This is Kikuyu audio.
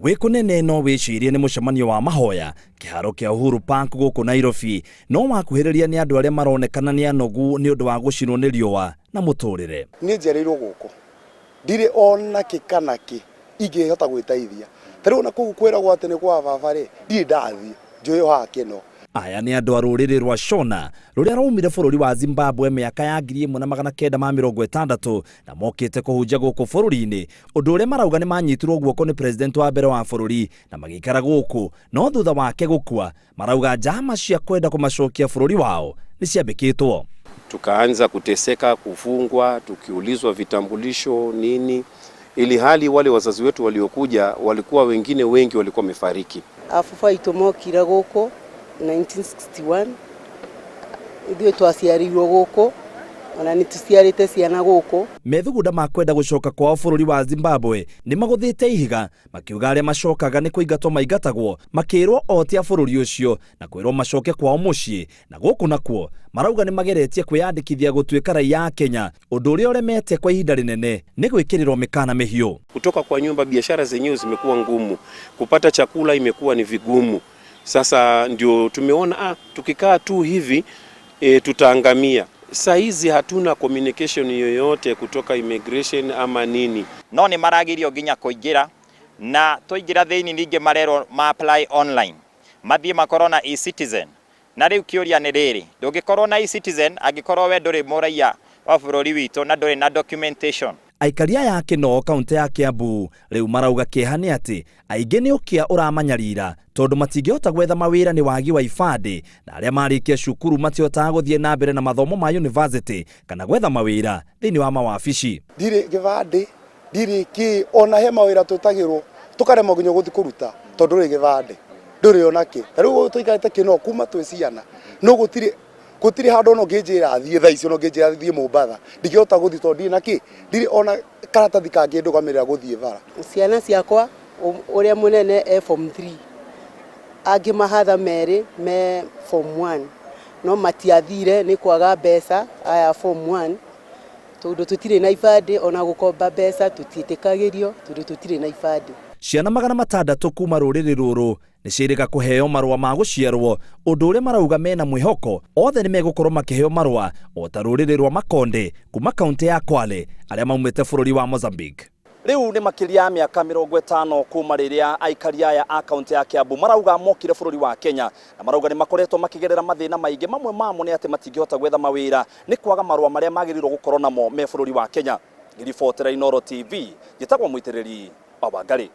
Wĩ kũnene no wĩcirie nĩ mũcemanio wa mahoya kĩharo kĩa Uhuru Park gũkũ Nairobi, no wakuhĩrĩria nĩ andũ arĩa maronekana nĩ anogu nĩ ũndũ wa gũcinwo nĩ riũa na mũtũrĩre. Niĩ njiarĩirwo gũkũ, ndirĩ ona kĩ kana kĩ ingĩhota gwĩteithia. Ta rĩu ona kũu kwĩragwo atĩ nĩ kwa baba rĩ, ndirĩ ndathiĩ, njũĩ o haha Kĩno. Aya nĩ andũ a rũrĩrĩ rwa Shona rũrĩa rwaumire bũrũri wa Zimbabwe mĩaka ya 1960 na mokĩte kũhunjia gũkũ bũrũri-inĩ, ũndũ ũrĩa marauga nĩ manyitirwo guoko nĩ president wa mbere wa bũrũri na magĩikara gũkũ, no thutha wake gũkua marauga njama cia kwenda kũmacokia bũrũri wao nĩ ciambĩkĩtwo. Tukaanza kuteseka, kufungwa, tukiulizwa vitambulisho nini, ili hali wale wazazi wetu waliokuja walikuwa wengine wengi walikuwa wamefariki. Ababa aitũ mokire gũkũ 1961, ithuĩ twaciarĩirwo gũkũ, ona nĩ tũciarĩte ciana gũkũ. Methugunda ma kwenda gũcoka kwao bũrũri wa Zimbabwe nĩ magũthĩte ihiga, makiuga arĩa macokaga nĩ kũingatwo maingatagwo, makĩrwo o ti a bũrũri ũcio na kwĩrwo macoke kwao mũciĩ. Na gũkũ nakuo marauga nĩ mageretie kwĩyandĩkithia gũtuĩka raia a Kenya, ũndũ ũrĩa ũremete kwa ihinda rĩnene nĩ gwĩkĩrĩrwo mĩkana mĩhiũ. Kutoka kwa nyumba, biashara zenyewe zimekuwa ngumu, kupata chakula imekuwa ni vigumu. Sasa ndio tumeona tukikaa tu hivi tutaangamia. Saa hizi hatuna communication yoyote kutoka immigration ama nini. No nĩ maragirio nginya kũingĩra, na twaingĩra thĩinĩ ningĩ marerwo ma apply online, mathiĩ makorwo na e-Citizen. Na rĩu kĩũria nĩ rĩrĩ, ndũngĩkorwo na e-Citizen angĩkorwo we ndũrĩ mũraiya wa bũrũri witũ na ndũrĩ na documentation. Aikari aya a Kinoo, kaunti ya Kiambu, rĩu marauga kĩeha nĩ atĩ aingĩ nĩ ũkĩa ũramanyarira tondũ matingĩhota gwetha mawĩra nĩ wagi wa ibandĩ, na arĩa marĩkia cukuru matihotaga gũthiĩ na mbere na mathomo ma university kana gwetha mawĩra thĩinĩ wa mawabici. Ndirĩ gĩbandĩ, ndirĩ kĩ, ona he mawĩra twĩtagĩrwo tũkaremwo nginya gũthiĩ kũruta tondũ ndũrĩ gĩbandĩ, ndũrĩ ona kĩ. Ta rĩu tũikarĩte Kinoo kuma twĩ ciana, no gũtirĩ handũ ona ũngĩnjĩra thiĩ thaa ici, ona ũngĩnjĩra thiĩ Mombatha, ndingĩhota gũthiĩ tondũ ndirĩ na kĩ, ndirĩ ona karatathi kangĩndũgamĩrĩra gũthiĩ bara. Ciana ciakwa, ũrĩa mũnene e form 3, angĩ mahatha merĩ me form 1, no matiathire nĩ kwaga mbeca aya form 1, tondũ tũtirĩ na ibandĩ, ona gũkomba mbeca tũtiĩtĩkagĩrio tondũ tũtirĩ na ibandĩ. Ciana 600 kuma rũrĩrĩ rũrũ nĩ ciĩrĩga kũheo marũa ma gũciarwo, ũndũ ũrĩa marauga mena mwĩhoko othe nĩ megũkorwo makĩheo marũa o ta rũrĩrĩ rwa Makonde kuma kaunti ya Kwale arĩa maumĩte bũrũri wa Mozambique. Rĩu nĩ makĩria ya mĩaka 50 kuma rĩrĩa aikari aya a kaunti ya Kiambu marauga mokire bũrũri wa Kenya, na marauga nĩ makoretwo makĩgerera mathĩna maingĩ, mamwe mamo nĩ atĩ matingĩhota gwetha mawĩra nĩ kwaga marũa marĩa magĩrĩirwo gũkorwo namo me bũrũri wa Kenya. Ngĩribotera Inooro TV, njĩtagwo Mũitĩrĩri wa Wangarĩ.